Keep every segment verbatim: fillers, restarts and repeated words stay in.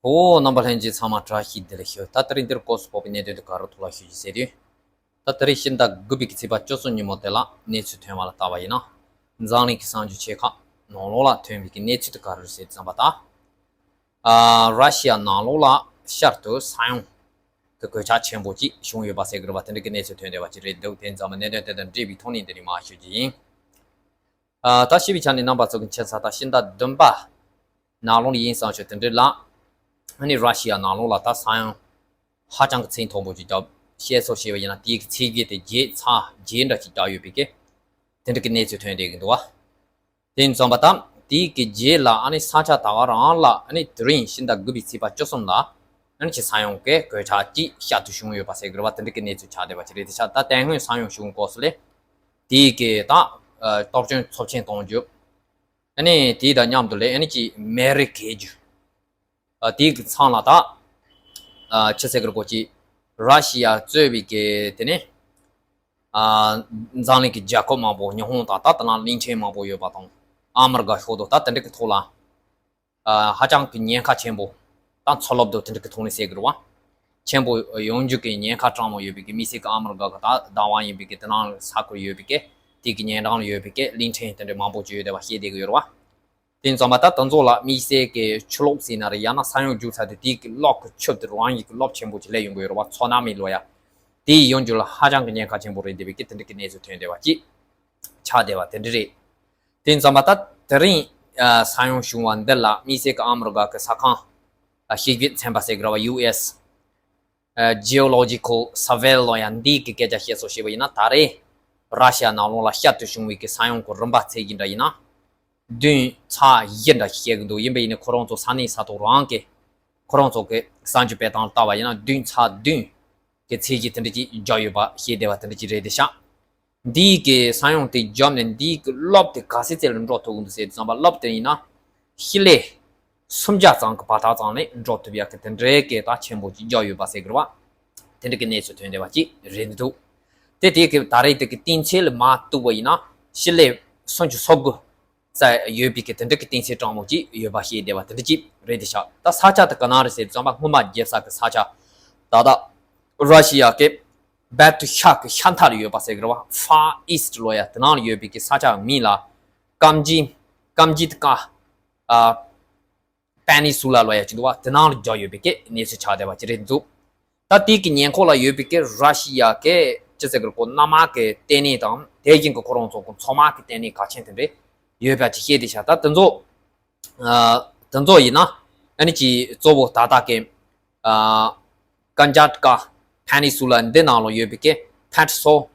ཨོ། རྣམ་པ་ལྷན་རྒྱས་ཚང་མ་བཀྲ་ཤིས་བདེ་ལེགས་ཞུ། ད་དེ་རིང་འདིར་སྐོར་སུ་ཕོག་པའི་གནད་དོན་དེ་ག་རུ་ཐུག་ལ་ཞུ་རྒྱུ་ཟེར་དུས། ད་དེ་རིང་ཕྱི་ཟླ་དགུ་པའི་གི་ཚེས་པ་བཅུ་གསུམ་ཉིན་མོ་དེ་ལ་གནས་ཚུལ་ཐོན་པ་ལ་ལྟ་བ་ཡིན་ན། འཛམ་གླིང་གི་གསར་འགྱུར་ཆེ་ཁག་ནང་ལོགས་ལ་ཐོན་པའི་གི་གནས་ཚུལ་དེ་ག་རེ་རེད་ཟེར་དུས་ཙམ་པ་ད། ཨ། ར་ཤི་ཡ་ནང་ལོགས་ལ་ཤར་དུ་ས་ཡོམ་གི་གོད་ཆག་ཆེན་པོ་ཅིག་བྱུང་ཡོད་པ་ཟེར་གི་རེད་པ། དེ་འདྲ་གི་གནས་ཚུལ་ཐོན་བསྡད་པ་ཅིག་རེད་འདུག་དེ་ཙམ་པ་གནད་དོན་དེ་དང་འབྲེལ་བའི་ཐོག་ནས་འདི་ནས་མར་ཞུ་རྒྱུ་ཡིན། ཨ། ད་ཞུས་པའི་ཆ་ནས་རྣམ་པ་ཚོ་གི་མཁྱེན་གསལ་ལྟར་ཕྱི་ཟླ་བདུན་པ་ནང་ལོགས་ཡིན་བསམ་ཞུ་དེ་འདྲ་ལ། ཨ་ནི་ར་ཤི་ཡ་ནང་ལོགས་ལ་ད་ས་ཡོམ་ཧ་ཅང་གི་ཚད་མཐོན་པོ་ཅིག་བརྒྱབ། བཤད་སྲོལ་བྱས་པ་ཡིན་ན་དེའི་གི་ཚད་བརྒལ་དེ་བརྒྱད་ཚེག་བརྒྱད་འདྲ་ཅིག་བརྒྱབ་ཡོད་པའི་གི་དེ་འདྲ་གི་གནས་ཚུལ་ཐོན་བསྡད་ཀྱི་འདུག་བ། དེ་ཙམ་པ་ད་དེའི་གི་རྗེས་ལ་ཨ་ནི་ས་ཆ་ད་ག་རང་ལ་ཨ་ནི་དེ་རིང་ཕྱི་ཟླ་དགུ་པའི་ཚེས་པ་བཅུ་གསུམ་ལ་ཨ་ནི་ཅིག་ས་ཡོམ་གི་གོད་ཆག་ཅིག་ཤར་དུ་བྱུང་ཡོད་པ་ཟེར་གི་རེད་པ། དེ་འདྲ་གི་གནས་ཚུལ་ཆགས་བསྡད་པ་ཅིག་རེད། དེ་ཆ་ད་དེ་སྔོན་ས་ཡོམ་བྱུང་སྐབས་སུ་ལས་དེའི་གི་ད་ཨ་སྟོབས་ཆེན་ཚབས་ཆེན་གཏོང་རྒྱུ། ཨ་ནི་དེ་དང་མཉམ་དུ་ལས་ཨ་ནི་ཅིག་མེ་རི་གས་རྒྱུ། ཨ། དེའི་གི་མཚམས་ལ་ད། ཨ། ཅི་ཟེར་གི་རེད་གོ་ཅིག་ར་ཤི་ཡ་གཙོས་པའི་གི་དེ་ནས། ཨ། འཛམ་གླིང་གི་རྒྱལ་ཁབ་མང་པོ་ཉི་ཧོང་དང་ད་ལྟ་ན་གླིང་ཕྲན་མང་པོ་ཡོད་པ་དང་། ཨ་མི་རི་ཀ་ཤོག་དོ་ད་དེ་འདྲ་གི་ཐོག་ལ། ཨ། ཧ་ཅང་གི་ཉེན་ཁ་ཆེན་པོ། ད་མཚོ་རླབས་དོ་དེ་འདྲ་གི་ཐོག་ནས་ཟེར་གི་རེད་བ། ཆེན་པོ་ཡོང་རྒྱུ་གི་ཉེན་ཁ་གྲངས་མང་ཡོད་པའི་གི་དམིགས་བསལ་གི་ཨ་མི་རི་ཀ་གི་ད་བདག་དབང་ཡིན་པའི་གི་དེ་ནང་ས་ཁུལ་ཡོད་པའི་གི་དེ་གི་ཉེ་འགྲམ་ལ་ཡོད་པའི་གི་གླིང་ཕྲན་དེ་འདྲ་མང་པོ་ཅིག་ཡོད་བསྡད་པ་ཤེས་བསྡད་གི་ཡོད་རེད་བ། དེ་ཙམ་པ་ད་དེ་ཚོ་ལ་དམིགས་བསལ་གྱི་ཆུ་ལོག་ཟེར་ན་རེད། ཡང་ན་ས་ཡོམ་རྒྱུག་ཚར་དུས་དེའི་གི་རླབས་ཀྱི་ཆུ་དེ་རང་ཡིན་གྱི་རླབས་ཆེན་པོ་ཅིག་སླེབས་ཡོང་གི་ཡོད་རེད་བ། མཚོ་ནག་མའི་ལོ་ཡ། དེ་ཡོང་རྒྱུ་ལ་ཧ་ཅང་གི་ཉེན་ཁ་ཆེན་པོ་རེད་བསྡད་པའི་གི་དེ་འདྲ་གི་གནས་ཚུལ་ཐོན་བསྡད་པ་ཅིག་ཆགས་བསྡད་པ་དེ་འདྲ་རེད། དེ་ཙམ་པ་ད་དེ་རིང་ཨ་ས་ཡོམ་བྱུང་བ་འདི་ལ་དམིགས་བསལ་གྱི་ཨ་མི་རི་ཀ་གི་ས་ཁང་ཨ་གཤེགས་རྒྱུད་ཚན་པ་ཟེར་གི་རེད་བ། ཡུ་ཨེས་ཨ་Geological Survey ལོ་ཡ། འདིའི་གི་སྐད་ཆ་བཤད་སྲོལ་བྱས་པ་ཡིན་ན་ད་རེས་ར་ཤི་ཡ་ནང་ལོགས་ལ་ཤར་དུ་བྱུང་བའི་གི་ས་ཡོམ་གི་རིམ་པ་ཚད་ཀྱི་འདྲ་ཡིན་ན། བདུན་ཚེག་བཞི་འདྲ་ཞིག་བཤད་ཀྱི་འདུག་ཡིན་པ་ཡིན་ནའི་ཁོ་རང་ཚོ་ས་གནས་ས་ཐོག་རང་གི་ཁོ་རང་ཚོ་གི་གསར་འགྱུར་སྤེལ་སྟངས་ལ་ལྟ་བ་ཡིན་ན་བདུན་ཚེག་བདུན་གི་ཚད་གཞི་དེ་འདྲ་ཅིག་བརྒྱབ་ཡོད་པ་ཤེས་བསྡད་པ་དེ་འདྲ་ཅིག་རེད་དེ་ཤག་འདིའི་གི་ས་ཡོམ་དེ་བརྒྱབ་ནས་འདིའི་གི་རླབས་དེ་ག་ཚད་ཚད་ལ་འགྲོ་ཐུབ་ཀྱི་འདུག་ཟེར་དུས་ཙམ་པ་རླབས་དེ་ཡིན་ན་ཤི་ལེ་སུམ་བརྒྱ་ཙམ་གི་བར་ཐག་ཙམ་ནས་འགྲོ་ཐུབ་ཡག་གི་དེ་འདྲའི་གི་ད་ཆེན་པོ་ཅིག་བརྒྱབ་ཡོད་པ་ཟེར་གི་རེད་བ། དེ་འདྲ་གི་གནས་ཚུལ་ཐོན་བསྡད་པ་ཅིག་རེད་འདུག་དེ་དེ་གི་ད་རེས་དེ་གི་གཏིང་ཚད་ལ་མར་གཏུགས་པ་ཡིན་ན་ཤི་ལེ་སུམ་ཅུ་སོ་དགུ་ཙམ་ཡོད་པའི་གི་དེ་འདྲ་གི་གཏིང་ཚད་གྲངས་མང་ཅིག་ཡོད་པ་ཤེས་བསྡད་པ་དེ་འདྲ་ཅིག་རེད་དེ་ཤག་ད་ས་ཆ་དེ་ག་ན་རེད་ཟེར་དུས་ཙམ་པ་སྔོན་མ་རྒྱལ་ས་གི་ས་ཆ་ད་ལྟ་ར་ཤི་ཡ་གི་སྦལ་ཏི་ཤར་གི་ཤར་མཐའ་ལ་ཡོད་པ་ཟེར་གི་རེད་བ། Far East ལོ་ཡ། དེ་ནང་ལ་ཡོད་པའི་གི་ས་ཆ་མིང་ལ་ཀམ་ཇི་ཀམ་ཇི་ཏི་ཀ་ཨ་པེ་ནི་སུ་ལ་ལོ་ཡ་ཅིག་འདུག་བ། དེ་ནང་ལ་བརྒྱབ་ཡོད་པའི་གི་གནས་ཚུལ་ཆགས་བསྡད་པ་ཅིག་རེད་འདུག་ད་དེ་གི་ཉེ་འཁོར་ལ་ཡོད་པའི་གི་ར་ཤི་ཡ་གི་ཅི་ཟེར་གི་རེད་གོ། གནམ་དམག་གི་ལྟེ་གནས་དང་དེ་བཞིན་གི་ཁོ་རང་ཚོ་གི་མཚོ་དམག་གི་ལྟེ་གནས་གལ་ཆེན་དེ་འདྲ་ཡོད་པ་ཅིག་ཤེས་བསྡད་ཤག་ད་དེ་ཚོ་ཨ་དེ་ཚོ་ཡིན་ན་ཨ་ནི་ཅིག་གཙོ་བོ་ད་ལྟ་གི་ཨ་ཀམ་ཇི་ཏི་ཀ་པེ་ནི་སུ་ལ་འདི་ནང་ལ་ཡོད་པའི་གི་ཕེ་ཏི་སོ་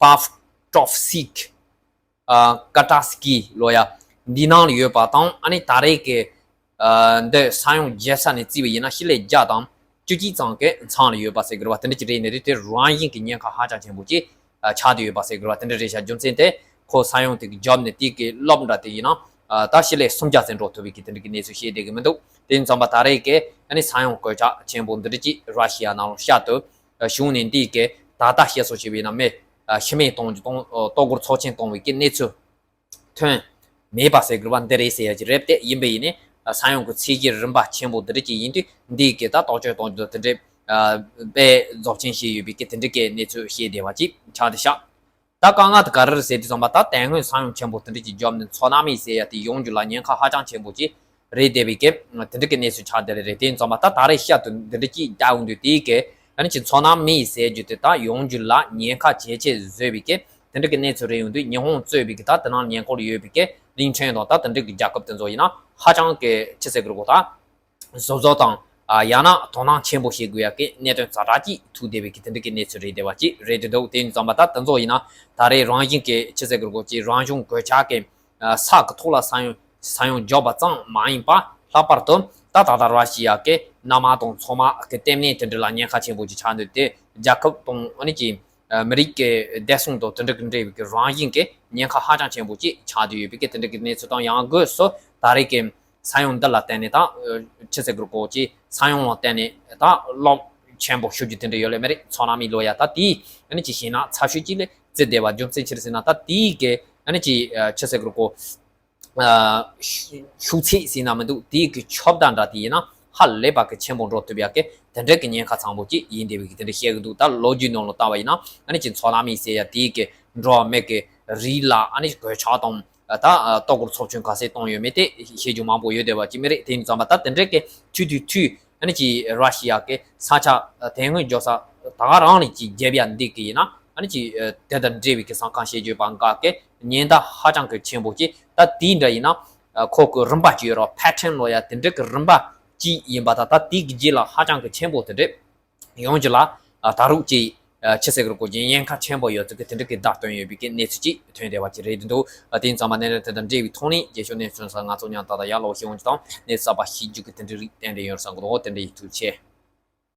པོབ་ཀྲོབ་སི་ཀི་ཨ་ཀ་ཏྲ་སི་ཀི་ལོ་ཡ། འདི་ནང་ལ་ཡོད་པ་དང་ཨ་ནི་ད་རེས་ཀྱི་ཨ་འདི་ས་ཡོམ་རྒྱག་ས་ནས་བརྩིས་པ་ཡིན་ན་ཤི་ལེ་བརྒྱ་དང་བཅུ་གཅིག་ཙམ་གྱི་མཚམས་ལ་ཡོད་པ་ཟེར་གི་རེད་བ། དེ་འདྲ་ཅིག་རེད་ནི་རེད། དེ་རང་བཞིན་གྱི་ཉེན་ཁ་ཧ་ཅང་ཆེན་པོ་ཅིག་ཨ་ཆགས་བསྡད་ཡོད་པ་ཟེར་གི་རེད་བ། དེ་འདྲ་རེད་ཤག་རྒྱུ་མཚན་དེ་ཁོ་ས་ཡོམ་དེ་གི་རྒྱབ་ནས་དེ་གི་རླབས་འདྲ་དེ་ཡིན་ན་ཨ་ད་ཤི་ལེ་སུམ་བརྒྱ་ཙམ་འགྲོ་ཐུབ་པའི་གི་དེ་འདྲ་གི་གནས་ཚུལ་བཤད་བསྡད་གི་མི་འདུག་དེ་ཙམ་པ་ད་རེས་ཀྱི་ཨ་ནི་ས་ཡོམ་གོད་ཆག་ཆེན་པོ་འདི་འདྲ་ཅིག་ར་ཤི་ཡ་ནང་ལ་ཤར་དུ་བྱུང་ནས་འདི་གི་ད་ལྟ་བཤད་སྲོལ་བྱས་པ་ཡིན་ན་མི་ཤི་རྨས་གཏོང་རྒྱུ་གཏོང་ལྟོ་སྒོར་ཚོགས་ཆེན་གཏོང་བའི་གི་གནས་ཚུལ་ཐོན་མེད་པ་ཟེར་དགོས་པ་འདི་རེད་ཟེར་ཡ་ཅིག་རེད་དེ། ཡིན་པ་ཡིན་ནའི་ས་ཡོམ་གི་ཚད་གཞི་རིམ་པ་ཆེན་པོ་འདི་འདྲ་ཅིག་ཡིན་དུས་འདི་གི་ད་རྟོག་དཔྱོད་གཏོང་རྒྱུ་དེ་འདྲའི་དཔེ་རྫོགས་ཆེན་བྱས་ཡོད་པའི་གི་དེ་འདྲ་གི་གནས་ཚུལ་བཤད་བསྡད་པ་ཅིག་ཆགས་བསྡད་ཤག་ད་དཀའ་ངལ་དེ་ག་རེ་རེད་ཟེར་དུས་ཙམ་པ་ད་དེ་སྔོན་ས་ཡོམ་ཆེན་པོ་དེ་འདྲ་ཅིག་བརྒྱབ་ནས་མཚོ་ནག་མེ་ཟེར་ཡ་དེ་ཡོང་རྒྱུ་ལ་ཉེན་ཁ་ཧ་ཅང་ཆེན་པོ་ཅིག་རེད་བསྡད་པའི་གི་དེ་འདྲ་གི་གནས་ཚུལ་ཆགས་བསྡད་ལེ་རེད། དེ་ཡིན་ཙམ་པ་ད་ད་རེས་ཤར་དུ་འདི་འདྲ་ཅིག་བརྒྱབ་ཡོང་དུས་དེའི་གི་ཨ་ནི་ཅིག་མཚོ་ནག་མེ་ཟེར་རྒྱུ་དེ་ད་ཡོང་རྒྱུ་ལ་ཉེན་ཁ་ཇེ་ཆེ་བཟོས་པའི་གི་དེ་འདྲ་གི་གནས་ཚུལ་རེད་ཡོང་དུས་ཉི་ཧོང་གཙོས་པའི་གི་ད་དེ་ནང་ཉེ་འཁོར་ཡོད་པའི་གི་གླིང་ཕྲན་དང་ད་དེ་འདྲ་གི་རྒྱལ་ཁབ་དེ་ཚོ་ཡིན་ན་ཧ་ཅང་གི་ཅི་ཟེར་དགོས་རེད་གོ། ད་བཟོ་བཟོ་དང་ཨ་ཡང་ན་དོ་སྣང་ཆེན་པོ་བྱེད་དགོས་ཡ་གི་གནད་དོན་ཛ་དྲག་ཅིག་ཐུག་བསྡད་པའི་གི་དེ་འདྲ་གི་གནས་ཚུལ་རེད་བསྡད་པ་ཅིག་རེད་དེ་འདུག་དེ་ཡིན་ཙམ་པ་ད་དེ་ཚོ་ཡིན་ན་ད་རེས་རང་བཞིན་གི་ཅི་ཟེར་དགོས་རེད་གོ་ཅིག་རང་བྱུང་གོད་ཆག་གི་ས་གི་ཐོག་ལ་ས་ཡོམ་ས་ཡོམ་བརྒྱབ་པ་ཙམ་མ་ཡིན་པ་ལྷག་པར་དུ་ད་ད་ལྟ་ར་ཤི་ཡ་གི་གནམ་དམག་དང་མཚོ་དམག་གི་ལྟེ་གནས་དེ་འདྲ་ལ་ཉེན་ཁ་ཆེན་པོ་ཅིག་ཆགས་འདུག་དེ་རྒྱལ་ཁབ་དང་ཨ་ནི་ཅིག་མི་རིགས་ཀྱི་བདེ་སྲུང་དང་དེ་འདྲ་གི་འབྲེལ་བའི་གི་རང་བཞིན་གི་ཉེན་ཁ་ཧ་ཅང་ཆེན་པོ་ཅིག་ཆགས་བསྡད་ཡོད་པའི་གི་དེ་འདྲ་གི་གནས་ཚུལ་དང་ཡང་སྒོས་སུ་ད་རེས་ཀྱི་ས་ཡོམ་འདི་ལ་བརྟེན་ནས་ད་ཅི་ཟེར་དགོས་རེད་གོ་ཅིག་ས་ཡོམ་ལ་བརྟེན་ནས་ད་རླབས་ཆེན་པོ་ཤོར་རྒྱུ་དེ་འདྲ་ཡོད་ལེ་མི་རེད། མཚོ་ནག་མེ་ལོ་ཡ། ད་དེའི་ཨ་ནི་ཅིག་བྱས་ན་ཚ་ཤོས་ཅིག་ལས་བརྩི་བསྡད་པ་རྒྱུ་མཚན་ཅི་རེད་ཟེར་ན་ད་དེའི་གི་ཨ་ནི་ཅིག་ཅི་ཟེར་དགོས་རེད་གོ་ཤུགས་ཚད་ཟེར་ན་མི་འདུག་དེའི་གི་ཁྱབ་བརྡལ་འདྲ་དེ་ཡིན་ན་ ཧ་ལས་པ་གི་ཆེན་པོ་འགྲོ་ཐུབ་ཡག་གི་དེ་འདྲ་གི་ཉེན་ཁ་ཚང་པོ་ཅིག་ཡིན་བསྡད་པའི་གི་དེ་འདྲ་བཤད་གི་འདུག་ད་ལོ་རྒྱུས་ནང་ལ་བལྟ་བ་ཡིན་ན་ཨ་ནི་ཅིག་མཚོ་ལྷ་མི་ཟེར་ཡ་དེའི་གི་འགྲོ་བ་མི་གི་རིགས་ལ་ཨ་ནི་གོད་ཆག་དང་། ད་ལྟོ་གོར་ཚོགས་ཆུང་ག་ཚད་གཏོང་ཡོད་མེད་དེ་བཤད་རྒྱུ་མང་པོ་ཡོད་བསྡད་པ་ཅིག་མི་རེད། དེ་ཡིན་ཙམ་པ་ད་དེ་འདྲའི་གི་ཐུ་ཐུ་ཐུ་ཨ་ནི་ཅིག་ར་ཤི་ཡ་གི་ས་ཆ་དེ་སྔོན་འཇོག་ས་ད་ག་རང་ནས་ཅིག་རྒྱབ་ཡ་འདི་གི་ཡིན་ན་ཨ་ནི་ཅིག་དེ་དང་འབྲེལ་བའི་གི་ས་ཁང་བཤད་རྒྱུ་པ་འགའ་གི་ཉེན་བརྡ་ཧ་ཅང་གི་ཆེན་པོ་ཅིག་ད་དེའི་འདྲ་ཡིན་ན་ཁོ་གི་རིམ་པ་ཅིག་ཡོད་ར་ཕེ་ཊརན་ལོ་ཡ་དེ་འདྲའི་གི་རིམ་པ་ཅིག་ཡིན་པ་ད་ད་དེའི་གི་རྗེས་ལ་ཧ་ཅང་གི་ཆེན་པོ་དེ་འདྲས། ཡོང་རྒྱུ་ལ་ད་རུང་ཅིག་ཆི་ཟེར་གི་རེད། གོ་རྒྱུ་ཉེན་ཁ་ཆེན་པོ་ཡོད་ཚུལ་གི་དེ་འདྲ་གི་བརྡ་སྟོན་ཡོད་པའི་གི་གནས་ཚུལ་ཅིག་ཐོན་བསྡད་པ་ཅིག་རེད་འདུག་དེ་ཡིན་ཙང་མ་གནས་ལུགས་དེ་དང་འབྲེལ་བའི་ཐོག་ནས་རྒྱལ་ཤོག་གནས་ཚུལ་ས་ང་ཚོ་མཉམ་ད་ལྟ་ཡར་ལོག་ཤེས་འོང་རྒྱུ་དང་གནས་ཚུལ་གསར་པ་ཤེས་རྒྱུ་གི་དེ་འདྲ་རིགས་ཏན་ཏན་ཡོད་བསམ་གི་འདུག་དེ་འདྲ་ཡིན། ཐུགས་རྗེ་ཆེ།